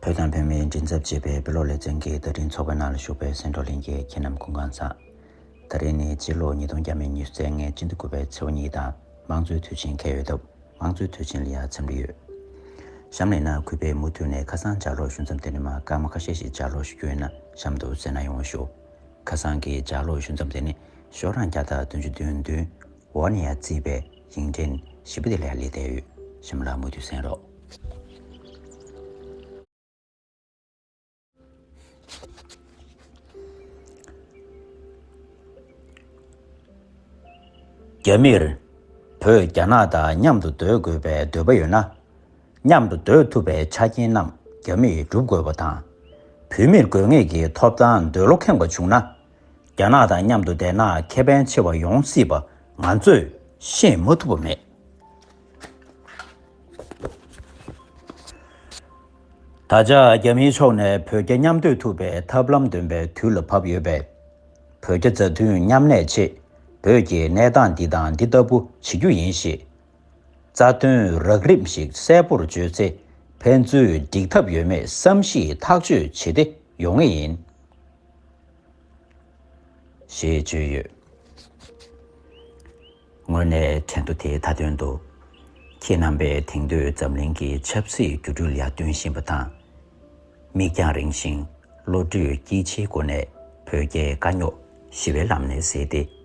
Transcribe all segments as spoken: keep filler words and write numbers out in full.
བོད་དང་བོད་མིའི་མགྲིན་ཚབ་ཅེས་པའི་བོད་ཀློག་ལེ་ཚན་གྱི་བརྡ་འཕྲིན་ཚོགས་པའི་ནང་ལ་ཞུགས་པའི་སེང་འབྲོག་གླིང་གི་ཁྱེད་རྣམས་སྐུ་ཁམས་བཟང་། ད་རེས་ནི་སྤྱི་ལོ་ཉིས་སྟོང་ཉི་ཤུ་རྩ་ལྔའི་སྤྱི་ཟླ་དགུ་པའི་ཚེས་པ་གཉིས་དང་དམངས་གཙོའི་དུས་ཆེན་འཁེལ་ཡོད་སྟབས། དམངས་གཙོའི་དུས་ཆེན་ལ་ཡང་འཚམས་འདྲི་ཡོད། གཤམ་ལ་ཡིན་ན་གུས་པས་མུ་མཐུད་ནས་ཁ་སང་ལྗགས་ཀློག་ཞུ་མཚམས་དེ་ནས་མར་སྐར་མ་ཁ་ཤས་ཤིག་ལྗགས་ཀློག་ཞུ་རྒྱུ་ཡིན་ན་གཤམ་དུ་གསན་གནང་ཡོང་ཞུ། ཁ་སང་གི་ལྗགས་ཀློག་ཞུ་མཚམས་དེ་ནི་ཤོག་གྲངས་བརྒྱ་དང་བདུན་ཅུ་དོན་བདུན། འོག་ནས་ཡར་བརྩིས་པའི་ཡིག་ཕྲེང་བཞི་པ་དེ་ལ་ཡར་སླེབས་བསྡད་ཡོད། གཤམ་ལ་མུ་མཐུད་གསན་རོགས། རྒྱ་མིར་བོད་རྒྱ་ནག་དང་མཉམ་དུ་སྡོད་དགོས་པའི་འདོད་པ་ཡོད་ན། མཉམ་དུ་སྡོད་ཐུབ་པའི་ཆ་རྐྱེན་རྣམས་རྒྱ་མིས་སྒྲུབ་དགོས་པ་དང་། བོད་མིར་དགོས་ངེས་ཀྱི་ཐོབ་ཐང་འདོད་བློ་ཁེངས་པ་བྱུང་ན། རྒྱ་ནག་དང་མཉམ་དུ་བསྡད་ན་ཁེ་ཕན་ཆེ་བ་ཡོང་སྲིད་པ་ང་ཚོས་ཤེས་མ་ཐུབ་པ་མེད། ད་ཆ་རྒྱ་མིའི་ཕྱོགས་ནས་བོད་རྒྱ་མཉམ་སྡོད་ཐུབ་པའི་ཐབས་ལམ་འདོན་པའི་དུས་ལ་བབ་ཡོད་པས། བོད་རྒྱ་མཛའ་མཐུན་མཉམ་གནས་ཆེད་བོད་ཀྱི་གནས་སྟངས་འདི་དང་འདི་ལྟ་བུ་བྱེད་རྒྱུ་ཡིན་ཞེས། རྩ་དོན་རགས་རིམ་ཞིག་གསལ་པོར་བརྗོད་ཚེ་ཕན་ཚུན་འགྲིག་ཐབས་ཡོད་མེད་བསམ་གཞིག་ཐག་གཅོད་བྱེད་དེ་ཡོང་ངེས་ཡིན། ཞེས་བརྗོད་ཡོད། དངོས་གནས་ཁྲེན་ཏུ་དེ་མཐའ་དོན་དུ། ཁྱེད་རྣམ་པས་དེང་དུས་འཛམ་གླིང་གི་ཆབ་སྲིད་འགྱུར་འགྲོས་ལ་ཡར་བསྟུན་བཞིན་པ་དང་། མིག་རྒྱང་རིང་ཞིང་བློ་གྲོས་སྐྱེད་ཆེའི་སྒོ་ནས་བོད་རྒྱའི་དཀའ་རྙོག་ཞི་བའི་ལམ་ནས་སེལ་ཏེ།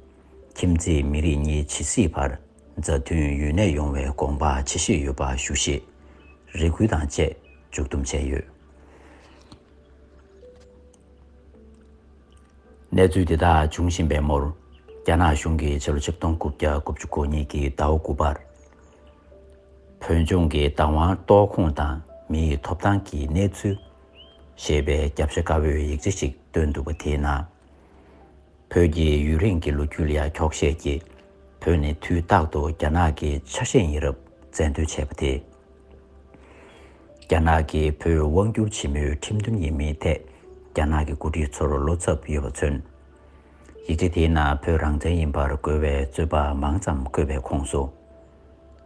ཁྱིམ་མཚེས་མི་རིགས་གཉིས་ཇི་སྲིད་བར་མཛའ་མཐུན་ཡུན་གནས་ཡོང་བའི་དགོངས་པ་ཆེ་བཞེས་ཡོད་པ་ཞུ་ཞེས་རེ་སྐུལ་དང་བཅས་མཇུག་བསྡོམས་བྱས་ཡོད། གནས་ཚུལ་འདི་དག་འབྱུང་བཞིན་པའི་མུར། རྒྱ་ནག་གཞུང་གིས་ཕྱི་ལོ་ཆིག་སྟོང་དགུ་བརྒྱ་དགུ་བཅུ་གོ་གཉིས་ཀྱི་ཟླ་བ་དགུ་པར། བོད་ལྗོངས་ཀྱི་བདག་དབང་གཏོར་ཁོངས་དང་མིའི་ཐོབ་ཐང་གི་གནས་ཚུལ། ཞེས་པའི་རྒྱབ་ཤ་དཀར་པོའི་ཡིག་ཆ་ཞིག་བཏོན་འདུག་པ་དེའི་ནང་། བོད་ཀྱི་ཡུན་རིང་གི་ལོ་རྒྱུས་ལ་ཡང་འཁྱོག་བཤད་ཀྱིས། བོད་ནི་དུས་རྟག་ཏུ་རྒྱ་ནག་གི་ཆ་ཤས་ཡིན་རབས་རྩལ་འདོན་བྱས་པ་དེས། རྒྱ་ནག་གིས་བོད་དབང་བསྒྱུར་བྱེད་མུས་ཁྲིམས་མཐུན་ཡིན་མིན་ཐད་རྒྱ་ནག་གི་འགོ་ཁྲིད་ཚོར་བློ་འཚབ་ཡོད་པ་མཚོན། ཡིག་ཆ་དེའི་ནང་བོད་རང་བཙན་ཡིན་པར་རྒོལ་བའི་རྩོད་པ་མང་ཙམ་བཀོད་པའི་ཁོངས་སུ།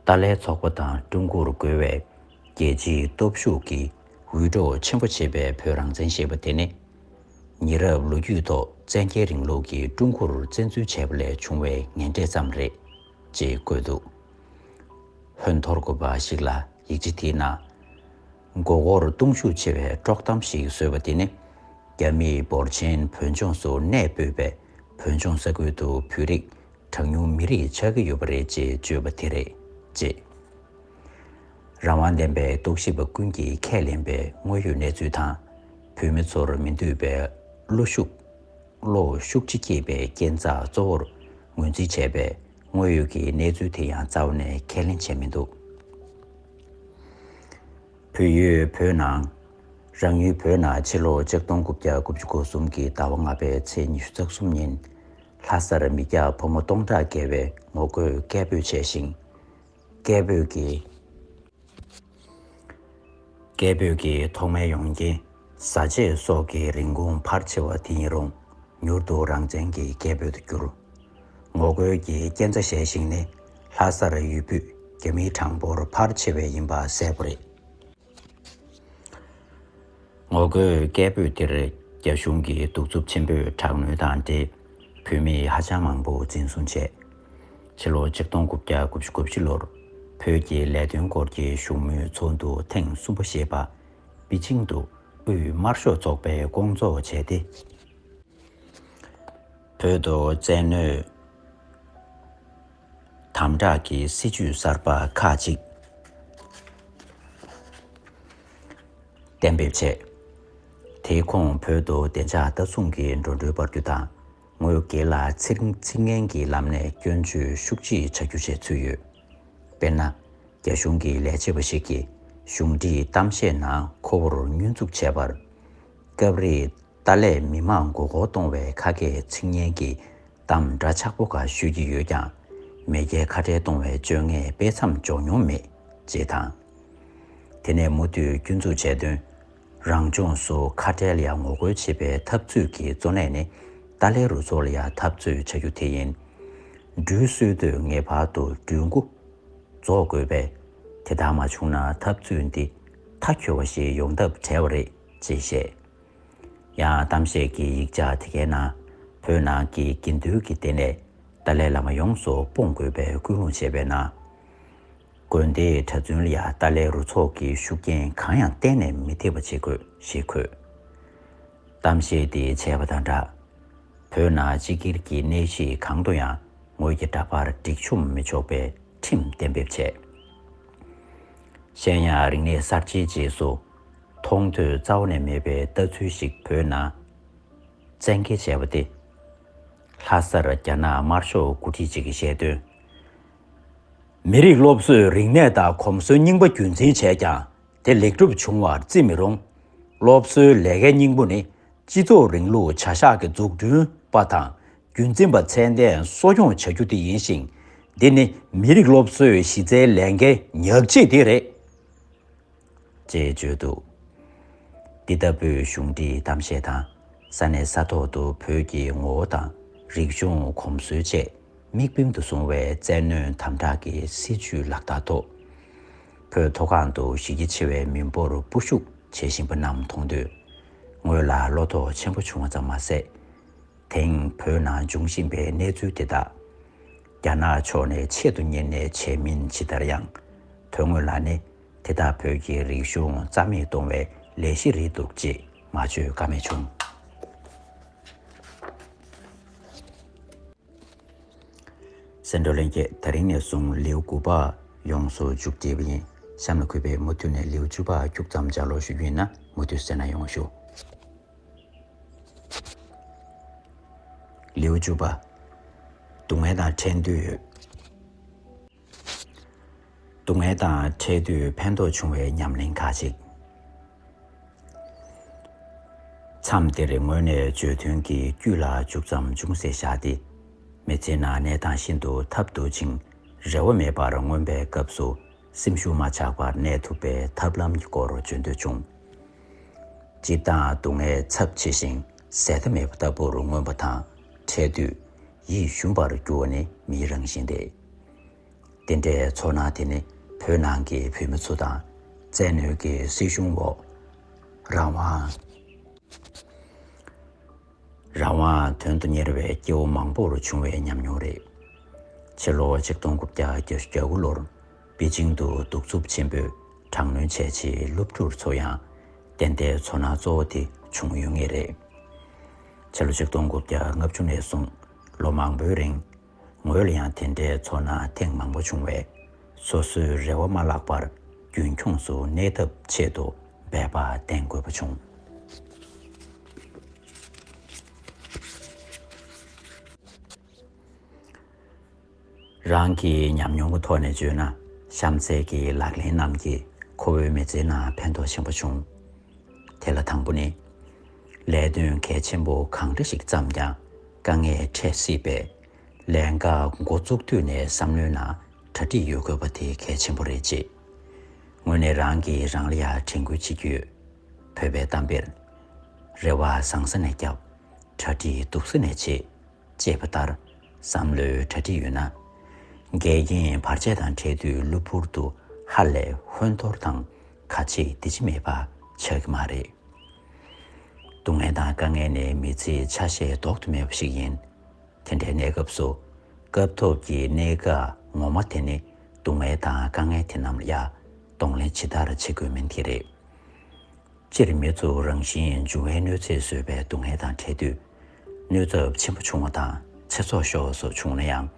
ཏཱ་ལའི་ཚོགས་པ་དང་ཀྲུང་གོར་རྒོལ་བའི་རྒྱལ་སྤྱིའི་སྟོབས་ཤུགས་ཀྱི་འུད་སྒྲོག་ཆེན་པོ་བྱེད་པའི་བོད་རང་བཙན་ཞེས་པ་དེ་ནི། ཉེ་རབས་ལོ་རྒྱུས་ཐོག་བཙན་རྒྱལ་རིང་ལུགས་ཀྱིས་ཀྲུང་གོར་བཙན་འཛུལ་བྱས་པ་ལས་བྱུང་བའི་ངན་འབྲས་ཙམ་རེད། ཅེས་བཀོད་འདུག་ཧོན་ཐོར་དགོས་པ་ཞིག་ལ་ཡིག་ཆ་དེའི་ནང་། མགོ་སྐོར་གཏོང་ཤུགས་ཆེ་བའི་དཀྲོག་གཏམ་ཞིག་བཟོས་པ་དེ་ནི། རྒྱ་མིས་འབོར་ཆེན་བོད་ལྗོངས་སུ་གནས་སྤོས་པས་བོད་ལྗོངས་ས་ཁུལ་དུ་བོད་རིགས་གྲངས་ཉུང་མི་རིགས་ཆགས་ཀྱི་ཡོད་པ་རེད་ཅེས་བརྗོད་པ་དེ་རེད། ཅེས། རང་དབང་ལྡན་པའི་རྟོག་ཞིབ་པ་ཀུན་གྱིས་ཁས་ལེན་པའི་དངོས་ཡོད་གནས་ཚུལ་དང་། བོད་མི་ཚོར་མི་འདོད་པའི་བློ་ཤུགས། བློ་ཤུགས་ཆེ་སྐྱེས་པའི་རྐྱེན་རྩ་གཙོ་བོར་ངོས་འཛིན་བྱས་པའི་དངོས་ཡོད་ཀྱི་གནས་ཚུལ་དེ་ཡང་རྩ་བ་ནས་ཁས་ལེན་བྱས་མི་འདུག་བོད་ཡུལ་བོད་ནང་། རང་ཡུལ་བོད་ནང་ཕྱི་ལོ་ཆིག་སྟོང་དགུ་བརྒྱ་དགུ་བཅུ་གོ་གསུམ་གྱི་ཟླ་བ་ལྔ་པའི་ཚེས་ཉི་ཤུ་རྩ་གསུམ་ཉིན། ལྷ་སར་མི་སྐྱ་ཕོ་མོ་སྟོང་ཕྲག་བརྒལ་བས་ངོ་རྒོལ་སྐད་འབོད་བྱས་ཤིང་། སྐད་འབོད་ཀྱི། སྐད་འབོད་ཀྱི་ཐོག་མའི་ཡོང་རྐྱེན་བཟའ་ཆས་སོགས་ཀྱི་རིན་གོང་འཕར་ཆེ་བ་དེ་ཡིན་རུང་མྱུར་དུ་རང་བཙན་གྱི་སྐད་འབོད་དུ་གྱུར། ངོ་རྒོལ་གྱི་རྐྱེན་རྩ་གཞན་ཞིག་ནི་ལྷ་སར་ཡུལ་དབུས་རྒྱ་མིའི་གྲངས་འབོར་འཕར་ཆེ་བས་ཡིན་པ་གསལ་པོ་རེད། ངོ་རྒོལ་སྐད་འབོད་དེར་རྒྱ་གཞུང་གིས་གདུག་རྩུབ་ཆེན་པོས་དྲག་གནོན་དང་འབྲེལ་བོད་མི་ཧ་ཅང་མང་པོ་འཛིན་བཟུང་བྱས། ཕྱི་ལོ་ཆིག་སྟོང་དགུ་བརྒྱ་དགུ་བཅུ་གོ་བཞི་ལོར་བོད་ཀྱི་ལས་དོན་སྐོར་གྱི་བཞུགས་མོལ་ཚོགས་འདུ་ཐེངས་གསུམ་པ་ཞེས་པ་པེ་ཅིང་དུ་དབུས་དམར་ཤོག་ཚོགས་པས་བསྐོང་ཚོགས་བྱས་ཏེ། བོད་དུ་བཙན་གནོན་དམ་དྲག་གི་སྲིད་ཇུས་གསར་པ་ཁག་ཅིག་གཏན་འབེབས་བྱས། དེའི་ཁོངས་བོད་དུ་བདེ་འཇགས་ལྟ་སྲུང་གི་འགྲོ་གྲོན་སྤར་རྒྱུ་དང་། དངོས་སྒེར་ལ་ཚིག་ཚིག་ངན་གྱི་ལམ་ནས་སྐྱོན་བརྗོད་ཤུགས་ཆེ་བྱ་རྒྱུ་བཅས་ཚུད་ཡོད། དཔེར་ན། རྒྱ་གཞུང་གི་ལས་བྱེད་པ་ཞིག་གིས་གཞུང་འབྲེལ་གཏམ་བཤད་ནང་ཁོ་བོར་བསྙོན་འཛུགས་བྱས་པར། སྐབས་རེ་ཏཱ་ལས་མི་མང་མགོ་སྐོར་གཏོང་བའི་ཁ་སྐད་ཚིག་ངན་གྱི་གཏམ་འདྲ་ཆགས་པོ་ཁག་ཤོད་ཀྱི་ཡོད་ཀྱང་། མེས་རྒྱལ་ཁ་བྲལ་གཏོང་བའི་སྤྱོད་ངན་སྤེལ་མཚམས་འཇོག་མྱོང་མེད། ཅེས་དང་། དེ་ནས་མུ་མཐུད་སྐྱོན་འཛུགས་བྱས་དོན། རང་ལྗོངས་སུ་ཁ་བྲལ་ཡང་ངོ་རྒོལ་བྱེད་པའི་འཐབ་རྩོད་ཀྱི་གཙོ་གནད་ནི་ཏཱ་ལའི་རུ་ཚོགས་ལ་ཡང་འཐབ་རྩོད་བྱ་རྒྱུ་དེ་ཡིན། འགྲུལ་བསུ་དུས་ངེས་པར་དུ་འགྲུལ་འགོ་རྫོགས་དགོས་པས། དེ་ལྟར་མ་བྱུང་ན་འཐབ་རྩོད་འདི་ མཐའ་འཁྱོལ་བ་ཞིག་ཡོང་ཐབས་བྲལ་བ་རེད་ཅེས་བཤད། ཡང་གཏམ་བཤད་ཀྱི་ཡིག་ཆ་དེ་གའི་ནང་བོད་ནང་གི་དགེ་འདུན་གྱི་སྡེ་ནས་ཏཱ་ལའི་བླ་མ་ཡོངས་སུ་སྤོང་དགོས་པའི་སྐུལ་སློང་བྱས་པའི་ནང་། དགོན་སྡེའི་གྲྭ་བཙུན་ལ་ཡང་ཏཱ་ལའི་རུ་ཚོགས་ཀྱི་ཤུགས་རྐྱེན་གང་ཡང་གཏན་ནས་མི་ཐེབས་པ་བྱེད་དགོས་ཞེས་འཁོད། གཏམ་བཤད་དེ་བྱས་པ་དང་སྦྲགས། བོད་ནང་སྤྱི་སྒེར་གྱི་གནས་གཞི་གང་དུ་ཡང་ངོས་ཀྱི་འདྲ་པར་སྒྲིག་ཆོམ་མི་ཆོག་པའི་ཁྲིམས་གཏན་འབེབས་བྱས། གཞན་ཡང་རིག་གནས་གསར་བརྗེའི་རྗེས་སུ་མཐོང་ཐོས་རྩ་བ་ནས་མེད་པའི་ལྟ་ཚུལ་ཞིག་བོད་ནང་བཙན་འགེལ་བྱས་པ་སྟེ། ལྷ་སར་རྒྱ་ནག་དམར་ཤོག་འགོ་ཁྲིད་ཅིག་གིས་བཤད་དོན། མི་རིགས་སློབ་གསོའི་རིག་གནས་དང་གོམས་སྲོལ་རྙིང་པ་རྒྱུན་འཛིན་བྱས་ཀྱང་དེ་ལེགས་གྲུབ་བྱུང་བར་བརྩི་མི་རུང་། སློབ་གསོའི་ལས་ཀའི་སྙིང་པོ་ནི་སྤྱི་ཚོགས་རིང་ལུགས་བྱ་གཞག་གི་འཛུགས་སྐྲུན་པ་དང་རྒྱུན་འཛིན་པ་ཚད་ལྡན་གསོ་སྐྱོང་བྱ་རྒྱུ་དེ་ཡིན་ཞིང་། འདི་ནི་མི་རིགས་སློབ་གསོའི་གཞི་རྩའི་ལས་འགན་ཉག་གཅིག་དེ་རེད། ཅེས་བརྗོད་འདུག་འདི་ལྟ་བུའི་གཞུང་འབྲེལ་གཏམ་བཤད་དང་ས་གནས་ས་ཐོག་ཏུ་བོད་ཀྱི་ངོ་བོ་དང་རིག་གཞུང་གོམས་སྲོལ་བཅས་དམིགས་འབེན་དུ་བཟུང་བའི་བཙན་གནོན་དམ་དྲག་གི་སྲིད་བྱུས་ལག་བསྟར་ཐོག་བོད་མཐོ་སྒང་དུ་གཞི་རྒྱ་ཆེ་བའི་མི་འབོར་སྤོ་བཤུག་བྱེད་བཞིན་པ་རྣམས་མཐོང་དུས། ངོས་ལ་བློ་དོགས་ཆེན་པོ་བྱུང་བ་ཙམ་མ་ཟད། དེང་བོད་ནང་འབྱུང་བཞིན་པའི་གནས་ཚུལ་དེ་དག་རྒྱ་ནག་ཕྱོགས་ནས་ཆེད་དུ་གཉེར་ནས་བྱས་མིན་ཇི་ལྟར་ཡང་། དོན་དངོས་ལ་ནི་དེ་དག་བོད་ཀྱི་རིག་གཞུང་རྩ་མེད་གཏོང་བའི་ལས་གཞི་རེད་འདུག་ཅེས་མ་བརྗོད་ཀ་མེད་བྱུང་། གསན་གྲོགས་ལྷན་རྒྱས། ད་རིང་ནས་བཟུང་ལེའུ་དགུ་པ་ཡོངས་སུ་མཇུག་སྒྲིལ་བ་ཡིན། གཤམ་ལ་འཁོད་པའི་མུ་མཐུད་ནས་ལེའུ་བཅུ་པ་མཇུག་ཙམ་ལྗགས་ཀློག་ཞུ་རྒྱུ་ཡིན་ན་མུ་མཐུད་གསན་གནང་ཡོང་ཞུ། ལེའུ་བཅུ་པ། སྡུག་བསྔལ་དང་འཕྲད་དུས། སྡུག་བསྔལ་དང་འཕྲད་དུས་ཕན་ཐོགས་བྱུང་བའི་ཉམས་ལེན་ཁག་ཅིག་མཚམས་འདིར་ངོས་ནས་བརྗོད་དོན་གྱི་དཀྱུས་ལ་མཇུག་ཙམ་ཅུང་ཟད་བཞག་སྟེ། མི་ཚེའི་ནང་གནས་སྟངས་ཤིན་ཏུ་ཐབས་སྡུག་ཅིང་རེ་བ་མེད་པར་མངོན་པའི་སྐབས་སུ། སེམས་ཤུགས་མ་ཆག་པར་གནས་ཐུབ་པའི་ཐབས་ལམ་གྱི་སྐོར་བརྗོད་འདོད་བྱུང་། སྤྱིར་བཏང་སྡུག་བསྔལ་ཚབས་ཆེ་ཞིང་ཟད་མཐའ་མེད་པ་ལྟ་བུར་མངོན་པ་དང་འཕྲད་དུས་ཡིད་ཞུམ་པར་འགྱུར་བ་ནི་མིའི་རང་བཞིན་ཏེ། དེ་འདྲའི་ཚོར་སྣང་དེ་ནི་བོད་ནང་གི་བོད་མི་ཚོ་དང་བཙན་གནོན་གྱི་སྲིད་གཞུང་འོག་རང་དབང་། རང་དབང་དོན་དུ་གཉེར་བའི་སྐྱེ་བོ་མང་པོར་བྱུང་བའི་ཉམས་མྱོང་རེད། ཕྱི་ལོ་ཆིག་སྟོང་དགུ་བརྒྱ་བརྒྱད་ཅུ་གྱ་དགུ་ལོར་པེ་ཅིང་དུ་གདུག་རྩུབ་ཆེན་པོས་དྲག་གནོན་བྱས་རྗེས་སློབ་ཕྲུག་ཚོ་ཡང་དེ་འདྲའི་ཚོར་སྣང་གཙོ་བོ་དེ་བྱུང་ཡོད་ངེས་རེད། ཕྱི་ལོ་ཆིག་སྟོང་དགུ་བརྒྱ་ལྔ་བཅུ་ནས་བཟུང་ལོ་མང་པོའི་རིང་། ངོས་ལ་ཡང་དེ་འདྲའི་ཚོར་སྣང་ཐེངས་མང་པོ་བྱུང་བས། སོ་སོའི་རེ་བ་མ་བརླག་པར་རྒྱུན་འཁྱོངས་སུ་གནས་ཐབས་ཆེད་དུ་འབད་པ་བསྟེན་དགོས་པ་བྱུང་། རང་གི་ཉམས་མྱོང་གི་ཐོག་ནས་བརྗོད་ན། གཤམ་གསལ་གྱི་ལག་ལེན་རྣམས་ཀྱིས་ཁོ་བོའི་མི་ཚེའི་ནང་ཕན་ཐོགས་ཆེན་པོ་བྱུང་། དེ་ལ་དང་པོ་ནི། ལས་དོན་གལ་ཆེན་པོ་གང་འདྲ་ཞིག་བརྩམས་ཀྱང་དཀའ་ངལ་འཕྲད་སྲིད་པས། ལས་ཀ་འགོ་བཙུགས་དུས་ནས་བསམ་བློའི་ནང་གྲ་སྒྲིག་ཡོད་དགོས་པ་དེ་གལ་ཆེན་པོ་རེད་ཅེས། ངོས་ནས་རང་གིས་རང་ལ་ཡང་དྲན་སྐུལ་བྱེད་ཀྱི་ཡོད། བོད་པའི་གཏམ་དཔེར། རེ་བ་ཟང་ས་ནས་བརྒྱབ། གྲ་སྒྲིག་སྡུག་ས་ནས་བྱེད། ཅེས་པ་ལྟར། བསམ་བློའི་གྲ་སྒྲིག་ཡོད་ན། འགལ་རྐྱེན་བར་ཆད་དང་འཕྲད་དུས་གློ་བུར་དུ་ཧ་ལས་ཧོན་ཐོར་དང་ག་བྱེད་འདི་བྱེད་མེད་པ་ཆགས་ཀྱི་མ་རེད། སྡུག་བསྔལ་དང་དཀའ་ངལ་ནི་མི་ཚེའི་ཆ་ཤས་ལྡོག་ཏུ་མེད་པ་ཞིག་ཡིན། དེ་འདྲའི་གནས་སྐབས་སུ། སྐབས་ཐོབ་ཀྱི་གནད་འགག་ངོ་མ་དེ་ནི་སྡུག་བསྔལ་དང་དཀའ་ངལ་དེ་རྣམས་ལ་ཡང་གདོང་ལེན་ཇི་ལྟར་བྱེད་དགོས་མིན་དེ་རེད། སྤྱིར་མི་ཚོ་རང་བཞིན་འབྱུང་བའི་གནོད་འཚེ་བཟོས་པའི་སྡུག་བསྔལ་དང་འཕྲད་དུས། གནོད་ཚབས་ཆེན་པོ་བྱུང་བ་དང་ཚེ་སྲོག་ཤོར་བ་སོགས་བྱུང་ན་ཡང་།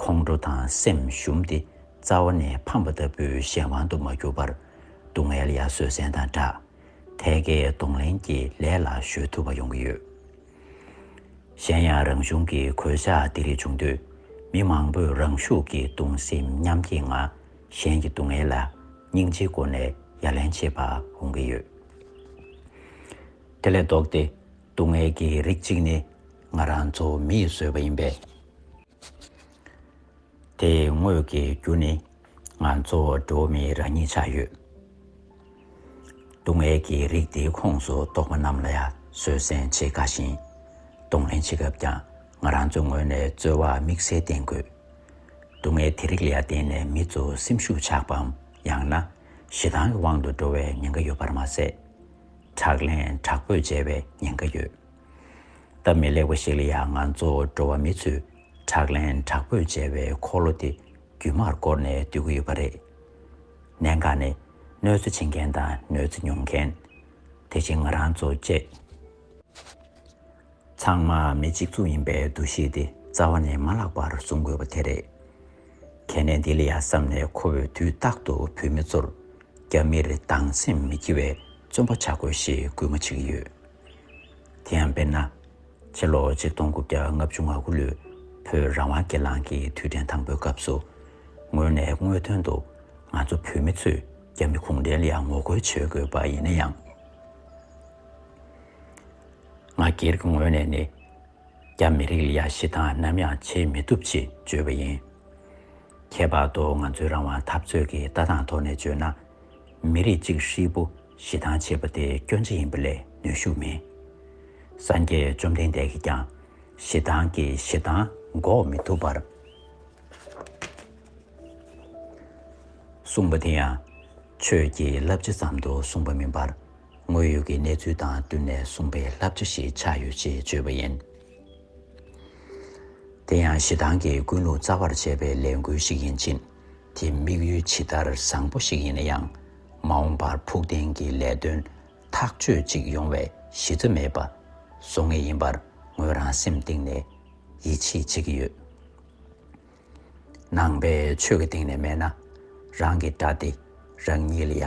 ཁོང་ཁྲོ་དང་སེམས་ཞུམ་སྟེ་རྩ་བ་ནས་ཕམ་པ་ལྟ་བུའི་གཞན་དབང་དུ་མ་གྱུར་པར་སྡུག་བསྔལ་ཡང་བཟོད་བསྲན་དང་སྦྲགས། ཐད་ཀའི་གདོང་ལེན་གྱི་ལས་ལ་གཞོལ་ཐུབ་པ་ཡོང་གི་ཡོད། གཞན་ཡང་རང་གཞུང་གི་གོད་ཆག་འདི་རིགས་བྱུང་དུས། མི་མང་པོས་རང་ཤུགས་ཀྱིས་གདུང་སེམས་མཉམ་སྐྱེད་ངང་གཞན་གྱི་སྡུག་བསྔལ་ལ་སྙིང་རྗེའི་སྒོ་ནས་ཡ་ལན་བྱེད་པ་འོང་གི་ཡོད། དེ་ལས་ལྡོག་སྟེ་སྡུག་བསྔལ་གྱི་རིགས་གཅིག་ནི་ང་རང་ཚོ་མིས་བཟོས་པ་ཡིན་པས། དེའི་དངོས་ཀྱི་རྒྱུ་ནི་ང་ཚོ་འགྲོ་བ་མིའི་རང་ཉིད་ཆགས་ཡོད། སྡུག་བསྔལ་གྱི་རིགས་དེའི་ཁོངས་སུ་གཏོགས་པ་རྣམས་ལ་ཡང་བཟོད་བསྲན་བྱེད་དཀའ་ཞིང་། གདོང་ལེན་བྱེད་སྐབས་ཀྱང་ང་རང་ཚོའི་ངོས་ནས་རྩོལ་བ་དམིགས་བསལ་བསྟེན་དགོས། སྡུག་བསྔལ་དེ་རིགས་ལ་ཡང་བརྟེན་ནས་མི་ཚོ་སེམས་ཤུགས་ཆག་པའམ་ཡང་ན་ ཞེ་སྡང་གི་དབང་དུ་འགྲོ་བའི་ཉེན་ཁ་ཡོད་པར་མ་ཟད། དྲག་ལན་དྲག་པོས་འཇལ་བའི་ཉེན་ཁ་ཡོད། སྟབས་མི་ལེགས་པ་ཞིག་ལ་ཡང་ང་ཚོ་འགྲོ་བ་མི་ཚོས་དྲག་ལན་དྲག་པོས་འཇལ་བའི་འཁོར་ལོ་དེ་རྒྱུན་མར་བསྐོར་ནས་སྡོད་ཀྱི་ཡོད་པ་རེད། གནད་འགག་ནི་གནོད་འཚེ་བྱེད་མཁན་དང་གནོད་འཚེ་མྱོང་མཁན། དེ་བཞིན་ང་རང་ཚོ་བཅས། ཚང་མ་མི་གཅིག་མཚུངས་ཡིན་པའི་འདུ་ཤེས་དེ་རྩ་བ་ནས་མ་བརླག་པར་བཟུང་དགོས་པ་དེ་རེད། གལ་གནད་འདི་ལ་ཡ་བསམ་ནས་ཁོ་བོས་དུས་རྟག་ཏུ་བོད་མི་ཚོར་རྒྱ་མིར་སྡང་སེམས་མི་སྐྱེ་བའི་བརྩོན་པ་བྱ་དགོས་ཞེས་སྐུལ་མ་བྱེད་ཀྱི་ཡོད། དེ་ཡང་དཔེར་ན། ཕྱི་ལོ་ཆིག་སྟོང་དགུ་བརྒྱ་ལྔ་བཅུ་ང་དགུ་ལོའི་བོད་རང་དབང་སྒེར་ལངས་ཀྱི་དུས་དྲན་དང་པོའི་སྐབས་སུ། དངོས་གནས་དངོས་དོན་དུ་ང་ཚོ་བོད་མི་ཚོས་རྒྱ་མི་གུང་ཁྲན་ལ་ཡང་ངོ་རྒོལ་བྱེད་དགོས་པ་ཡིན་ན་ཡང་། ང་སྒེར་གྱི་ངོས་ནས་ནི། རྒྱ་མི་རིགས་ལ་ཡ་ཞེ་སྡང་ནམ་ཡང་བྱེད་མི་ཐུབ་ཅེས་བརྗོད་པ་ཡིན། ཁྱད་པར་དུ་ང་ཚོའི་རང་དབང་འཐབ་རྩོད་ཀྱི་ལྟ་སྟངས་ཐོག་ནས་བརྗོད་ན། མི་རིགས་གཅིག་ཧྲིལ་པོ་ཞེ་སྡང་བྱེད་པ་དེ་སྐྱོན་ཆ་ཡིན་པ་ལས་ནུས་ཤུགས་མེད། སངས་རྒྱས་བཅོམ་ལྡན་འདས་ཀྱིས་ཀྱང་ཞེ་སྡང་གིས་ཞེ་སྡང་འགོག་མི་ཐུབ་པར། གསུངས་པ་དེ་ཡང་ཆོས་ཀྱི་བསླབ་བྱ་ཙམ་དུ་གསུངས་པ་མིན་པར། དངོས་ཡོད་ཀྱི་གནས་ཚུལ་དང་བསྟུན་ནས་གསུངས་པའི་བསླབ་བྱ་ཞིག་ཆགས་ཡོད་ཅེས་བརྗོད་པ་ཡིན། དེ་ཡང་ཞེ་སྡང་གི་ཀུན་སློང་རྩ་བར་བྱས་པའི་ལས་འགུལ་ཞིག་ཡིན་ཕྱིན། དེ་དམིགས་ཡུལ་ཇི་ལྟར་བཟང་པོ་ཞིག་ཡིན་ན་ཡང་། མ་འོངས་པར་ཕུགས་བརྟན་གྱི་ལས་དོན་ཐག་ཆོད་ཅིག་ཡོང་བའི་གཞི་རྩ་མེད་པ་བཟོ་ངེས་ཡིན་པར་ངོས་རང་སེམས་གཏིང་ནས་ཡིད་ཆེས་བྱེད་ཀྱི་ཡོད། ནང་པའི་ཆོས་ཀྱི་སྟེང་ནས་མེད་ན། རང་གི་དགྲ་དེ་རང་ཉིད་ལ་ཡ་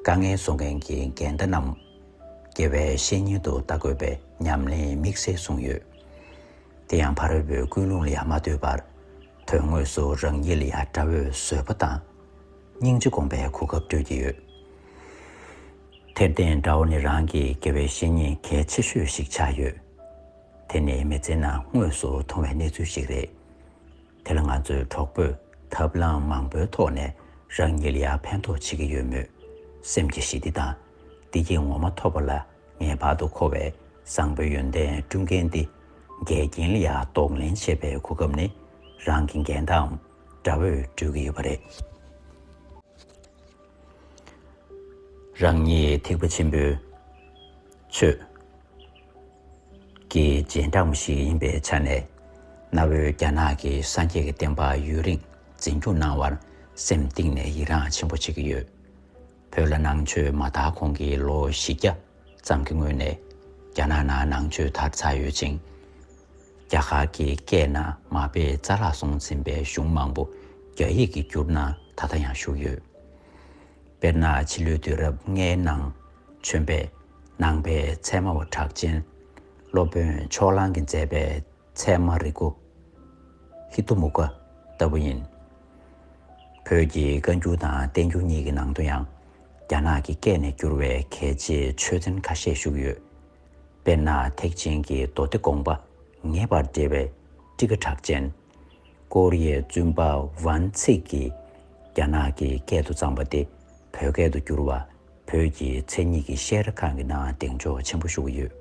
དཀའ་ངལ་བཟོ་མཁན་གྱི་འགལ་ཟླ་རྣམས་དགེ་བའི་བཤེས་གཉེན་དུ་ལྟ་དགོས་པའི་ཉམས་ལེན་དམིགས་བསལ་གསུངས་ཡོད། དེ་ཡང་ཕ་རོལ་པོའི་ཀུན་སློང་ལ་ཡ་མ་ལྟོས་པར། དོན་དངོས་སུ་རང་ཉིད་ལ་ཡ་དགྲ་བོས་བཟོད་པ་དང་། སྙིང་རྗེ་སྒོམ་པའི་གོ་སྐབས་སྤྲོད་ཀྱི་ཡོད། དེར་བརྟེན་དགྲ་བོ་ནི་རང་གི་དགེ་བའི་བཤེས་གཉེན་གལ་ཆེ་ཤོས་ཤིག་ཆགས་ཡོད། དེ་ནི་མི་ཚེ་ནང་དངོས་སུ་མཐོང་བའི་གནས་ཚུལ་ཞིག་རེད། དེ་ལ་ང་ཚོའི་གྲོགས་པོས་ཐབས་ལམ་མང་པོའི་ཐོག་ནས་རང་ཉིད་ལ་ཡ་ཕན་ཐོགས་བྱེད་ཀྱི་ཡོད་མོད། སེམས་ཀྱི་ཞི་བདེ་དང་བདེ་སྐྱིད་ངོ་མ་ཐོབ་པ་ལ་ངེས་པར་དུ་མཁོ་བའི་བཟང་པོའི་ཡོན་ཏན་བསྐྲུན་མཁན་ཏེ། འགལ་རྐྱེན་ལ་ཡ་གདོང་ལེན་བྱེད་པའི་གོ་སྐབས་ནི་རང་གི་འགལ་ཟླའམ་དགྲ་བོས་སྤྲོད་ཀྱི་ཡོད་པ་རེད། རང་ཉིད་ཐེག་པ་ཆེན་པོའི་ཆོས་ཀྱི་རྗེས་འབྲང་ཞིག་ཡིན་པའི་ཆ་ནས། གནའ་བོའི་རྒྱ་ནག་གི་སངས་རྒྱས་ཀྱི་བསྟན་པ་ཡུན་རིང་འཛིན་སྐྱོང་གནང་བར་སེམས་གཏིང་ནས་ཡི་རངས་ཆེན་པོ་བྱེད་ཀྱི་ཡོད། བོད་ལ་ནང་ཆོས་མ་དར་གོང་གི་ལོ་བཞི་བརྒྱ་ཙམ་གྱི་སྔོན་ནས་རྒྱ་ནག་ནང་ནང་ཆོས་དར་ཚར་ཡོད་ཅིང་། རྒྱ་གར་གྱི་སྐད་ནང་མ་དཔེ་རྩ་བརླག་སོང་ཟིན་པའི་གཞུང་མང་པོ་རྒྱ་ཡིག་གིས་བསྒྱུར་ན་ད་ལྟ་ཡང་བཞུགས་ཡོད། དཔེར་ན་ཕྱི་ལོའི་དུས་རབས་ལྔའི་ནང་ཆོས་པས་ནང་པའི་ཚད་མ་བ་གྲགས་ཅན་སློབ་དཔོན་ཕྱོགས་གླང་གིས་མཛད་པའི་ཚད་མ་རིག་པ་ཧི་ཏུ་མུ་ཀ་ལྟ་བུ་ཡིན། བོད་ཀྱི་བཀའ་འགྱུར་དང་བསྟན་འགྱུར་གཉིས་ཀྱི་ནང་དུ་ཡང་རྒྱ་ནག་གི་སྐད་ནས་བསྒྱུར་བའི་གལ་ཆེའི་ཆོས་ཚན་ཁ་ཤས་བཞུགས་ཡོད། དཔེར་ན་ཐེག་ཆེན་གྱི་མདོ་སྡེ་དགོངས་པ་ངེས་པར་འགྲེལ་བའི་ཊཱི་ཀ་གྲགས་ཅན། ཀོ་རི་ཡའི་བཙུན་པ་ཝན་ཚིག་གིས་རྒྱ་ནག་གི་སྐད་དུ་བརྩམས་པ་དེ་བོད་སྐད་དུ་བསྒྱུར་བ་བོད་ཀྱི་མཚན་ཉིད་ཀྱི་བཤད་གྲྭ་ཁག་གི་ནང་གདེང་འཇོག་ཆེན་པོ་ཞུ་གི་ཡོད།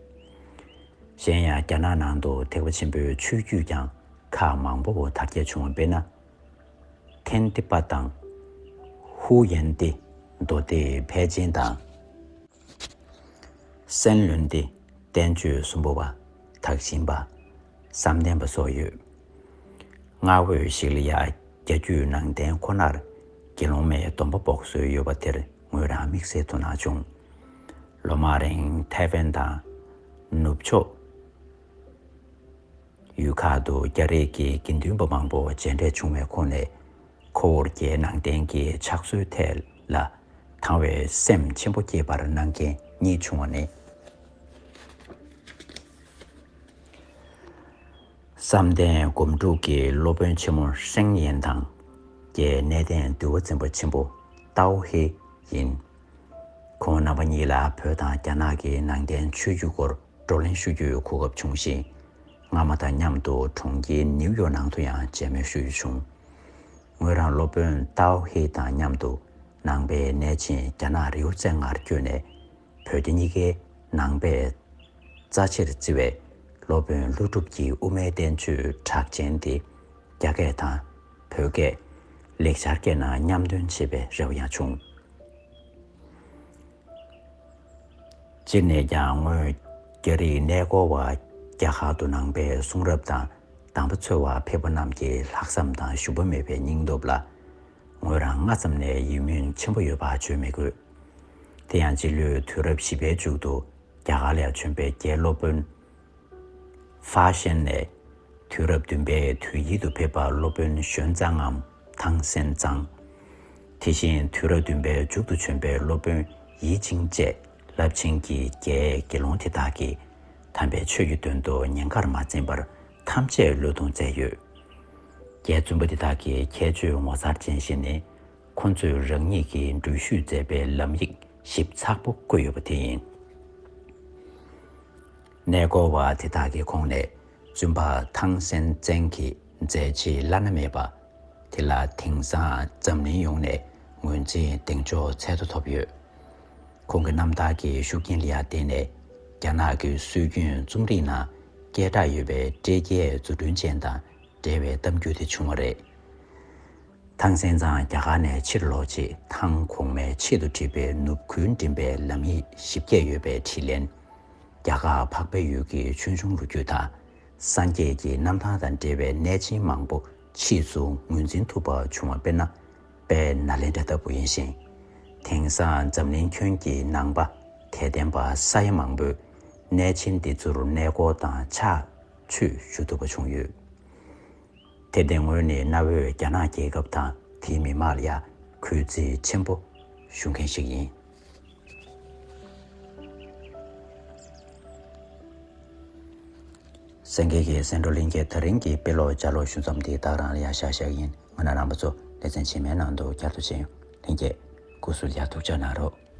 གཞན་ཡང་རྒྱ་ནག་ནང་དུ་ཐེག་པ་ཆེན་པོའི་ཆོས་བརྒྱུད་ཀྱང་ཁག་མང་པོ་དར་རྒྱས་བྱུང་བ་དཔེར་ན། ཐན་ཏི་པ་དང་། ཧུ་ཡན་ཏི་མདོ་སྡེ་ཕལ་ཆེན་དང་། སན་ལུན་ཏི་བསྟན་བཅོས་གསུམ་པོ་པ། དག་ཞིང་པ། བསམ་གཏན་པ་སོགས་ཡོད། སྔར་འོས་ཤིག་ལ་ཡ་རྒྱ་བརྒྱུད་ནང་བསྟན་ཁོ་ནར་དགེ་སློང་མའི་སྡོམ་པ་འབོགས་སྲོལ་ཡོད་པ་དེར་ངོས་རང་དམིགས་བསལ་དུ་སྣང་བྱུང་། ལོ་མང་རིང་ཐའེ་ཝན་དང་ནུབ་ཕྱོགས་ཡུལ་ཁག་ཏུ་རྒྱ་རིགས་ཀྱི་དགེ་འདུན་པ་མང་པོ་མཇལ་འཕྲད་བྱུང་བའི་ཁོངས་ནས། ཁོ་བོར་རྒྱའི་ནང་བསྟན་གྱི་ཕྱག་སྲོལ་ཐད་ལ་དང་བའི་སེམས་ཆེན་པོ་སྐྱེས་པར་གནང་མཁན་གཉིས་བྱུང་བ་ནི། བསམ་གཏན་སྒོམ་སྒྲུབ་ཀྱི་སློབ་དཔོན་ཆེན་མོ་ཧྲེང་ཡན་དང་། རྒྱའི་གནས་བརྟན་འདུལ་བ་འཛིན་པ་ཆེན་པོ་ཏའོ་ཧེ་ཡིན། ཁོང་རྣམ་པ་གཉིས་ལ་བོད་དང་རྒྱ་ནག་གི་ནང་བསྟན་ཆོས་བརྒྱུད་སྐོར་བགྲོ་གླེང་ཞུ་རྒྱུའི་གོ་སྐབས་བྱུང་ཞིང་། སྔ་མ་དང་མཉམ་དུ་གྲོང་ཁྱེར་ནིའུ་ཡོག་ནང་དུ་ཡང་མཇལ་མོལ་ཞུ་རྒྱུ་བྱུང་། ངོས་རང་སློབ་དཔོན་ཏའོ་ཧེ་དང་མཉམ་དུ་ནང་པའི་གནས་ཆེན་རྒྱ་ནག་རི་བོ་རྩེ་ལྔར་བསྐྱོད་ནས། བོད་རྒྱ་གཉིས་ཀའི་ནང་པའི་རྩ་ཆེར་བརྩི་བའི་སློབ་དཔོན་ཀླུ་སྒྲུབ་ཀྱི་དབུ་མའི་བསྟན་བཅོས་གྲགས་ཅན་དེ་རྒྱ་སྐད་དང་བོད་སྐད། ལེགས་སྦྱར་སྐད་ནང་མཉམ་འདོན་བྱེད་པའི་རེ་བ་ཡང་བྱུང་། སྤྱིར་ནས་ཀྱང་སྔོན་རྒྱ་རིགས་གནས་སྐོར་བ་རྒྱ་གར་དུ་ནང་པའི་གསུང་རབ་དང་དམ་པ་འཚོལ་བར་ཕེབས་པ་རྣམས་ཀྱི་ལྷག་བསམ་དང་ཞུམ་པ་མེད་པའི་སྙིང་སྟོབས་ལ། ངོས་རང་སྔ་ཙམ་ནས་ཡིད་སྨོན་ཆེན་པོ་ཡོད་པ་བརྗོད་མི་དགོས། དེ་ཡང་སྤྱི་ལོའི་དུས་རབས་བཞི་པའི་མཇུག་ཏུ་རྒྱ་གར་ལ་བྱོན་པའི་རྒྱའི་སློབ་དཔོན་ཧྥ་ཤན་ནས་དུས་རབས་བདུན་པའི་དུས་དཀྱིལ་དུ་ཕེབས་པ་སློབ་དཔོན་ཞོན་ཙང་ངམ་ཐང་སན་ཙང་། དེ་བཞིན་དུས་རབས་བདུན་པའི་མཇུག་ཏུ་བྱོན་པའི་སློབ་དཔོན་ཡི་ཅིང་བཅས་རླབས་ཆེན་གྱི་རྒྱའི་དགེ་སློང་དེ་དག་གིས་དམ་པའི་ཆོས་ཀྱི་དོན་དུ་ཉེན་ཁར་མ་འཛེམས་པར་ཐམས་ཅད་བློས་གཏོང་མཛད་ཡོད། རྒྱའི་བཙུན་པ་དེ་དག་གི་ཁྱད་ཆོས་ངོ་མཚར་ཅན་ཞིག་ནི། ཁོ་ཚོས་རང་ཉིད་ཀྱི་འགྲུལ་བཞུད་མཛད་པའི་ལམ་ཡིག་ཞིབ་ཚགས་པོ་བཀོད་ཡོད་པ་དེ་ཡིན། གནས་སྐོར་བ་དེ་དག་གི་ཁོངས་ནས་བཙུན་པ་ཐང་སན་ཙན་གྱི་མཛད་རྗེས་བླ་ན་མེད་པ་དེ་ལ་དེང་སང་འཛམ་གླིང་ཡོངས་ནས་ངོས་འཛིན་གདེང་འཇོག་ཚད་མཐོ་ཐོབ་ཡོད། ཁོང་གི་རྣམ་ཐར་གྱི་ཤུགས་རྐྱེན་ལ་ཡང་བརྟེན་ནས་རྒྱ་ནག་གི་སྲོལ་རྒྱུན་རྩོམ་རིག་ནང་སྐད་གྲགས་ཡོད་པའི་སྤྲེལ་རྒྱལ་རྫུ་འཕྲུལ་ཅན་དང་འབྲེལ་བའི་གཏམ་རྒྱུད་དེ་བྱུང་བ་རེད། ཐང་སན་ཙང་རྒྱ་གར་ནས་ཕྱིར་ལོག་རྗེས་ཐང་གོང་མའི་ཆེད་དུ་བྲིས་པའི་ནུབ་ཁུལ་འགྲིམ་པའི་ལམ་ཡིག་ཞིབ་རྒྱས་ཡོད་པའི་དྲིས་ལན། རྒྱ་གར་འཕགས་པའི་ཡུལ་གྱི་ཆོས་འབྱུང་ལོ་རྒྱུས་དང་སངས་རྒྱས་ཀྱི་རྣམ་ཐར་དང་འབྲེལ་བའི་གནས་ཆེན་མང་པོ་ཕྱིས་སུ་ངོས་འཛིན་ཐུབ་པ་བྱུང་བ་དཔེར་ན་དཔལ་ནཱ་ལེནྡྲ་ལྟ་བུ་ཡིན་ཞིང་། དེང་སང་འཛམ་གླིང་ཁྱོན་གྱི་ནང་པ་དད་ལྡན་པ་ས་ཡ་མང་པོས་གནས་ཆེན་འདི་ཚོར་གནས་སྐོར་དང་ཕྱག་མཆོད་ཞུ་ཐུབ་པ་བྱུང་ཡོད། དེར་བརྟེན་ངོས་ནས་གནའ་བོའི་རྒྱ་ནག་རྒྱལ་ཁབ་དང་དེའི་མི་དམངས་ལ་ཡང་གུས་བརྩི་ཆེན་པོ་ཞུ་མཁན་ཞིག་ཡིན། གསན་མཁན་གྱི་གསན་གྲོགས་ལྷན་རྒྱས། ད་རིང་གི་དཔེ་ཀློག་ལྗགས་ཀློག་ཞུ་མཚམས་འདི་ད་རང་ལ་ཡང་བཞག་བཞག་ཡིན། ང་རང་རྣམ་པ་ཚོ་ལེ་ཚན་རྗེས་མའི་ནང་དུ་བསྐྱར་དུ་མཇལ་ཡོང་། ལྷན་རྒྱས་སྐུ་གཟུགས་ལ་ཐུགས་ཅག་གནང་རོགས།